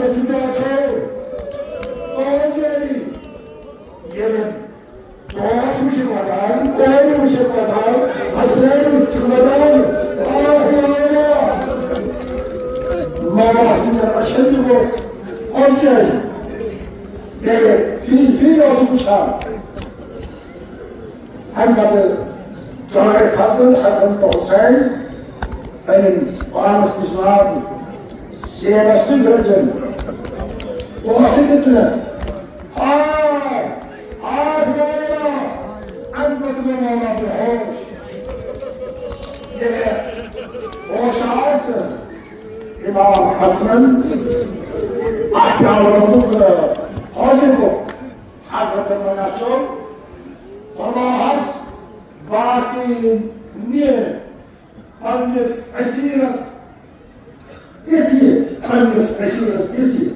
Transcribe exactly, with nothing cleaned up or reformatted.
أسۍ کیٛاہ چھِ؟ کالجٲری۔ ییٚلہِ دوس وٕچھِتھ وَدان، کورِ وٕچھِتھ وَدان، حسنین وٕچھِتھ وَدان، آہ، یا اللہ۔ مولا سٕنٛدِ رچھن یہِ گوٚو کالجٲری۔ بیٚیہِ فی، فی اوس وٕچھان۔ اَمہِ پَتہٕ جناب فرزند حسن تہٕ حسین پنٕنۍ پانَس نِش ناو سیرَس سۭتۍ رٔٹِن۔ پونٛسہٕ دیُت نہٕ۔ آے، آے مولا، اَمہِ پَتہٕ گوٚو مولا بے ہوش۔ ییٚلہِ ہوش آو، امام حسنن اَتھ پیالہٕ روٚٹُکھ، حٲضِر گوٚو۔ حضرت مولا چوٚو، فرماوہَس، باقٕے نہِ پننِس اسیرس ییٚتی، پننِس اسیرس ییٚتی۔